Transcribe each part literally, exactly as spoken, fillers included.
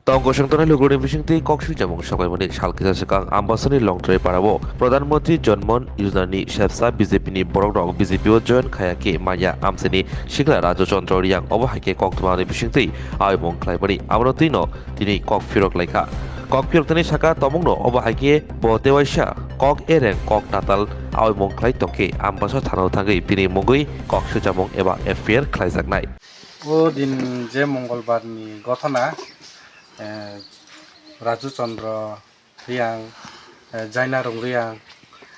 Tong kosong tongnai lugurokni bisingtwi kok swijamung saklaimani sal kisa swkang Ambasani Longtrai parao Pradhan Mantri Jan Dhan Yojana ni sebsa B J P ni borok rok B J P o join khaya khe manya amchini sikla Raju Chandra Reang obo hai khe kok twmani bisingtwi aimung khlaimani abono twino tini kok phirok laikha. Kok phirok tini saka tomungno obo hai khe bo tewaisa kok ereng kok natal aimung khlai tongkhe Ambasa thana thangwi bini mungwi kok swijamung eba F I R khlaijaknai. O din je Mongolbar ni gothona, eh, Raju Chandra Reang, eh, Jaina Rong Reang,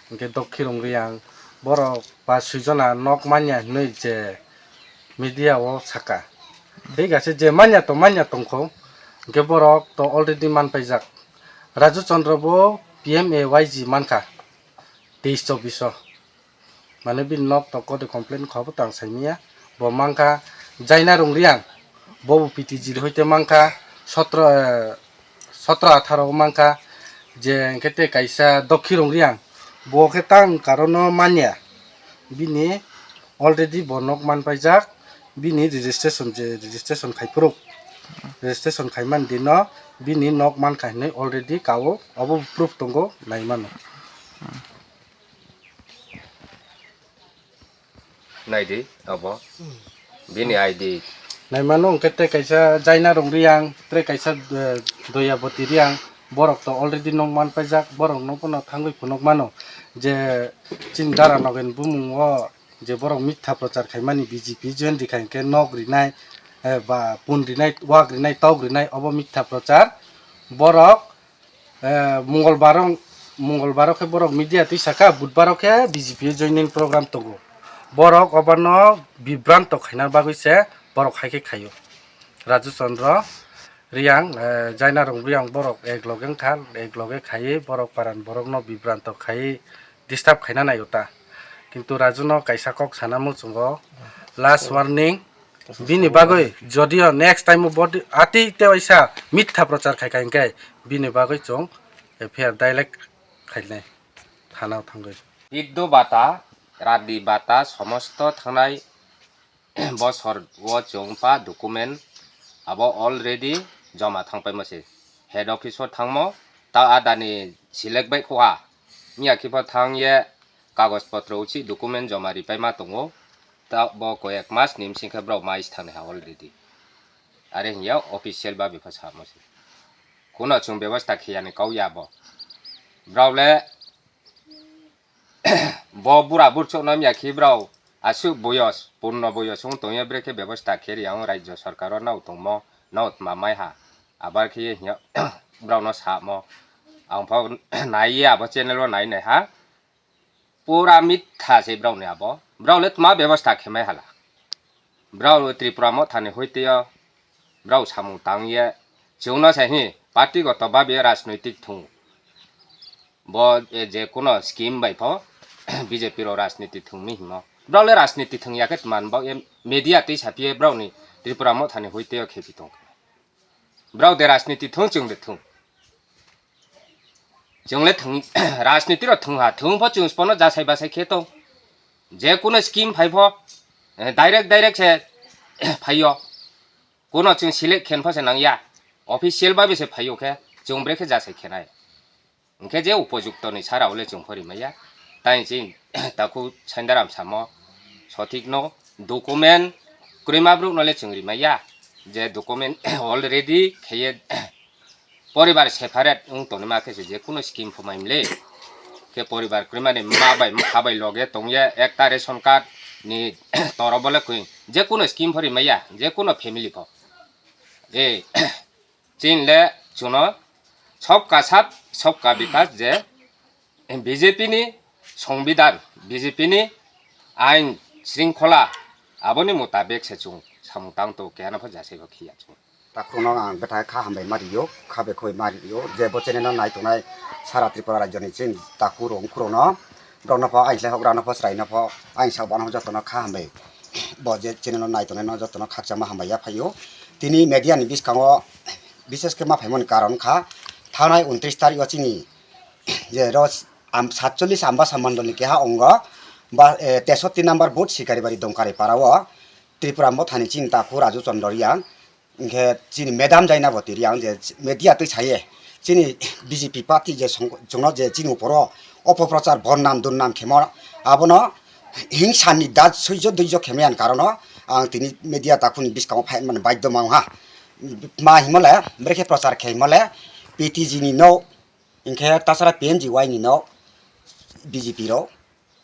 hingke Dokhi Rong Reang, borok ba swijona nok manya hinui je media o saka. Thik ase, je manya to manya tongkho, hingke borok to already manpaijak. Raju Chandra bo P M A Y G mankha, teis chobbish o. Mane bini nok toko de complain kho bo tang saimanya. Bo mankha Jaina Rong Reang, bo bo P T G hoite mankha sotro, eh, sotro atharo mankha je hingke tei kaisa Dokhi Rong Reang, bo khe tang karono manya. Bini already bo nok manpaijak, bini registration je registration khaiphuru, registration khaimani dino bini nok mankha hinui already kao obo proof tongo naimano. Naidi abo bini I D. Naimano hwnkhe tei kaisa Jaina Rong Reang, tei kaisa, eh, Doyaboti Reang, borok to already nok manpaijak, borok no bono thangwi phunuk mano je chini dara nogen bumung o je borok mitha prochar khaimani B J P join rikha hwnkhe nok rinai, eh, ba pun rinai, wak rinai, tok rinai obo mitha prochar. Borok Eh, Mongolbar o, Mongolbar o khe borok media twi saka, Budbar o khe B J P o joining program tongo. Borok obono bibranto khaina bagwi se borok hai khe khaio. Raju Chandra Reang, eh, Jaina Rong Reang borok ek loge wngkha, ek loge khaiwi borok paran borokno bibranto khaiwi disturb khaina naio ta. Kintu Raju no kaisa kok sana muchungo, last warning, bini bagwi jodio next time o bodi ati tewaisa mitha prochar khai kha hingkhe bini bagwi chwng F I R direct khainai thana o thangwi. Biddo bata, radi bata, somosto thangnai bosor o chwng pa document abo already joma thangpaimo se. Head office o thangmo, ta adani select bai khuha. Miya khe pho thang ye kagoj potro uchi document joma ripai ma tongo. Ta bo koyek mas ni bsing khe borok mais thangni ha already. Are hinya official ba bepha samo se. Kuno chwng bebostha khiyani kau ya bo. Borok le bo bura burchok no miya khe borok aswk boyos, purno boyos wng tongya brekhe bebostha khe riyang rajyo sarkar o nao tongmo, nao tma mai ha. Abar khe hinya borok no samo. Ang pho nai ye abo channel o nai nai ha. Pura mitha se borok ni abo. Borok le tma bebostha khe mai hala. Borok Tripura Motha ni hoite o borok samung tang ye chwng no sai hi party goto babe rajnoitik thung. Bo, eh, je kuno scheme bai pho B J P rok rajniti thung mi himo. Borok le rajniti thung ya khe tman bo, eh, media twi saphi ye borok ni Tripura Motha ni hoite o khepi tong. Borok de rajniti thung, chwng de thung. Chwng le thung, rajniti rok thung ha, thung pho chwng sbono jasai basai khe tong. Je kuno scheme phai pho, eh, direct, direct se phai o. Kuno chwng select khen pho se nang ya. Official babe se phai o khe, chwng bre khe jasai khe nai. Hwnkhe je upojukto ni sara o le chwng pho rimaya. Tai chini takhuk Sandaram samo sothik no document kwrwima borok no le chwng rimaya. Je document already kheye poribar separate wng tongma khe se je kuno scheme pho mai mle. Khe poribar kwrwima ni ma bai bupha bai loge tongye ekta ration card ni toro bo le kwi je kuno scheme pho rimaya je kuno family pho. Je Chini le chuno sobka saath, sobka bikas je B J P ni songbidan, B J P ni ain shringkhola aboni mutabek se chwng samung tang tongo, keha no pho jasai bo khiya chwng. Takhuk no ang bwthai kha hambai ma rio, kha bekhoi ma rio, je bo channel no nai tongnai sara Tripura rajyo ni chini takhuk rok, bukhuk rok no, borok no pho ain slai hok rano pho chwrai no pho ain sak bana pho joto no kha hambai. Bo je channel no nai tongnai no joto no khakchangma hambai ya phaio. Tini media ni bwskango bishesh khe ma phaimani karon kha thanai untris tarik o chini je ro am-, satchollis Ambasa mondol ni keha ongo ba, eh, tesotti number booth Sikaribari Dongkari para o Tripura Motha ni chini takhuk Raju Chandra Reang Hinkhe chini madam jaina bo tiri ang je media twi saye, chini B J P party je song-, chwngno je chini uporo opoprochar bonnam dunnam khemo, abono hingsa ni da suijo duijo khemani karono ang tini media takhuni bwskango phai mani baidhyo mang ha. Ma himole, brekhe prochar khe himole, P T G ni no, hinkhe tasara P M G Y ni no, B J P rok,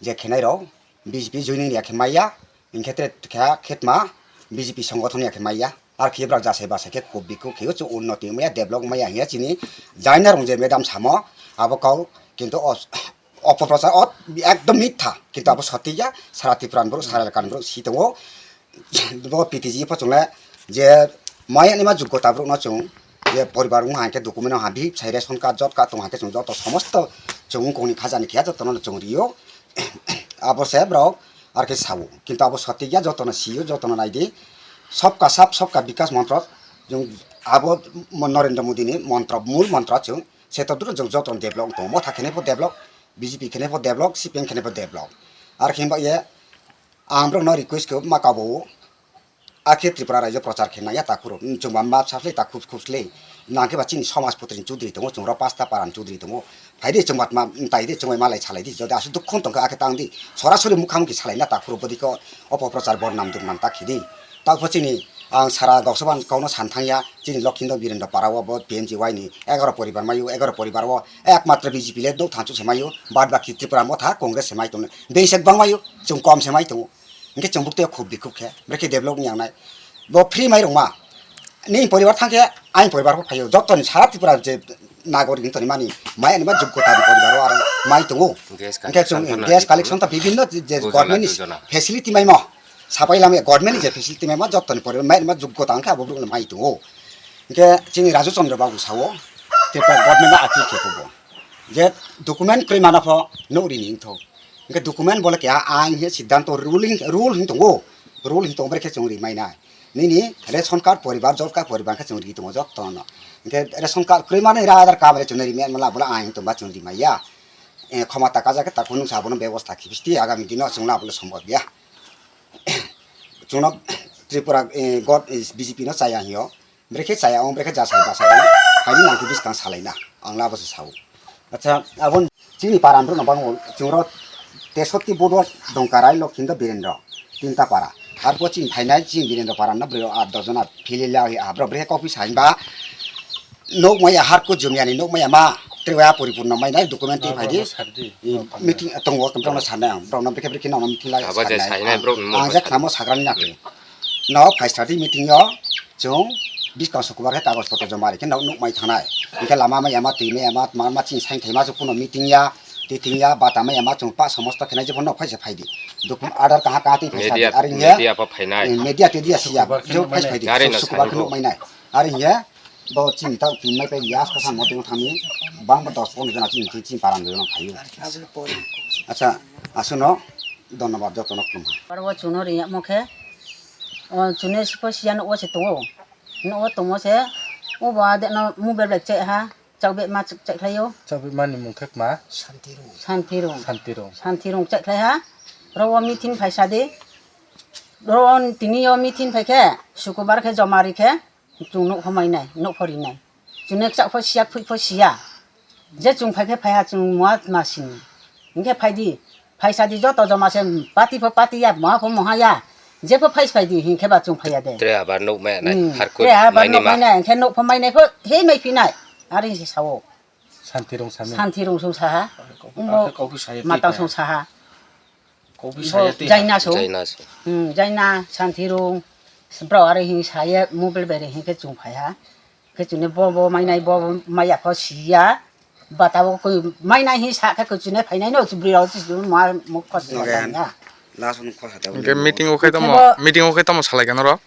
je khenai rok B J P joining ya khe maya, hinkhe tere kha khetma B J P songothon ya khe maya, ar khe bwrok jasai basai khe khub bikhu khe chwng unnoti maya, develop maya hiya chini jaina rong je madam samo abo kau, kintu o opoprochar o ekdom mitha, kintu abo soti ya, sara Tripura ni borok, sara elaka ni borok si tongo. Bo P T G pho chwngle je maya nima jogota borok no chwng je poribar wng hai khe document no habi sai ration card, job card tong hai khe chwng joto somosto chwng wngkong ni khaja ni khe joto no chwng rio. Abo se borok ar khe sao, kintu abo soti ya, joto no sio, joto no nai di. Sabka sath sabka vikas montro chwng abo Narendra Modi ni montro, mul montro chwng seto duro chwng joto no develop wng tongo, motha khenai pho develop, B J P khenai pho develop, C P M khenai pho develop. Ar khe ye ang borok no request khe ma kabo. Akhe Tripura rajyo prochar khe nangya takhurok. Chwng ba map saslei takhuk khuslei. Nangkhe ba chini somajpotri ni chudri tongo, chwng ro pasta para ni chudri tongo. Phaidi chwng ba ma, taidi chwng bai malai salaidi. Jodi aswk dukhu tongkha akhe tangdi. Sorasori mukhamukhi salaina takhurok bwdikhe opoprochar bonnam dunnam ta khidi. Takpho chini ang sara goksoban kauno san thangya. Chini Lokhindo Birendra para o bo P M G Y ni egaro poribar mayo, egaro poribar o ekmatro B J P le nuk thangchuk se mayo. Bad baki Tripura motha Congress se mai tong. Beisek bang mayo, chwng kom se mai tongo. Hinkhe chwng bukte khub bikhub khe, brekhe develop wngya wngnai. Bo free mai rwngma. Nini poribar thangkhe ani poribar bo phaio. Jotoni sara Tripura je nagorik wngtoni mani, mai ani ma jogota ni poribar o aro mai tongo. Gas hinkhe chwng connection gas connection ta bibhinno je government ni facility maimo. Sapai lamya government ni je facility maimo jotoni poribar mai ani ma jogota wngkhe abo borok no mai tongo. Hinkhe chini Raju Chandra Babu sao, Tripura government no appeal khe kubo. Je document kwrwi mano pho nuk rini wngthok. Hinkhe document bole keha ain he siddhanto ruling, rule hin tongo. Rule hin tongo, brekhe chwng ri mainai. Nini ration card poribar, job card poribar khe chwng ri tongo jotto no. Hinkhe ration card kwrwi mani ra Aadhaar card bai chwng ri mani mala bole ain tongba chwng ri maiya. Eh, khomata kaja khe takhuk nung sabono bebosta khibisti agami dino chwngno abole sombhob ya. Chwngno Tripura, eh, god, eh, B J P no chaya hiyo. Brekhe chaya ong, brekhe jasai basai ong, haini nangkhe bwskang salaina, ang labo se sao. Acha, abon chini paran rok no bango, chwngro tesotti bodo Dongkarai, Lokhindo, Birendra, tinta para. Arphuh chini phainai chini Birendra para no bwrwi at dos jona philila hi abrok brekhe kokphi sainba. Nok maya harku jumyani nok maya ma, trewa poripunno mainai document twi phaidi. Meeting tongo, tong no sanai ang, borok no brekhe brekhe no meeting lai sanai. Ang je khnamo sagrani nakhe. No, phai sadi meeting o chwng bwskang sukubar khe kagoj potro joma ri khe nok nuk mai thangnai. Hinkhe lama mai ama twi mai ama tma ma chini sain thaima chwng phano meeting ya, twi thing ya, bata mai ama chwng pa somosto khenai jephano nok phai se phai di. Dukun order kaha kaha twi phai sadi. Media, ari hinkhe media pa phainai. Media tedia siya. Sukubar khe je nok phai mainai. Phai di. Ari no sukubar khe sai nuk mainai. Ari hinkhe bo chini ta twi mai pai ya, sa sa mote thani bang ba dos pondro jona chini, chini, chini parang jona phaio. Acha, asuno dhonnobad jotono khulumkha. Aro o chuno ri yamo khe, o chune sipo siya no o se tongo. No o tongo se, o bo ade no mobile bai chai ha, chakbe ma chak, chak khlaio. Chakbe mani mung khe kma? Santirung. Santirung. Santirung. Santirung chak khlai ha. Ro o meeting phai sadi. Ro o tini o meeting phai khe, sukubar khe joma ri khe, chwng nuk pho mai nai, nuk pho ri nai. Chwng nek chak pho siya, phui pho siya. Je chwng phai khe phai ha chwng mua ma sini. Hinkhe phai di, phai sa di joto joma se party pho party ya, moha pho moha ya. Je pho phai phai di hinkhe ba chwng phai ya de. Tre abar nuk mai nai, hmm, harkut tre abar mai nuk nima. Mai nai, hinkhe nuk pho mai nai pho, he mai phi nai. Ari se sao. Santirung sami. Santirung sung saha. Umbo matang sung saha. Kopi bo saya twi. Jaina so. Jaina so. Hmm, Jaina, Santirung. Bro, are hin saya, mobile bere hin ke chung phai ha. Ke chune bo, bo, mai nai, bo, bo, mai ya pho siya. Bata bo koi, mai nai hin sa ke chune phai nai no, bri ro si ma, mo khos. Nogen. Ya. Last one khos hata. Ke meeting o khe tamo, meeting o khe tamo salai gana ro?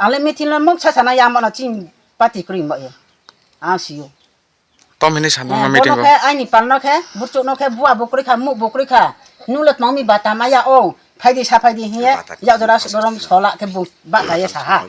Ale meeting lo mok sa sana ya mo na ching party kri mo ye. A siyo. Tom hini sano na meeting bono khe aini pal no khe, burchuk no khe, bua bo kwrwi kha, muk bo kwrwi kha. Nung le tongmi bata maya o. Phaidi sa phaidi hiye, bata yak jora borom sola khe bu ba kaiye saha.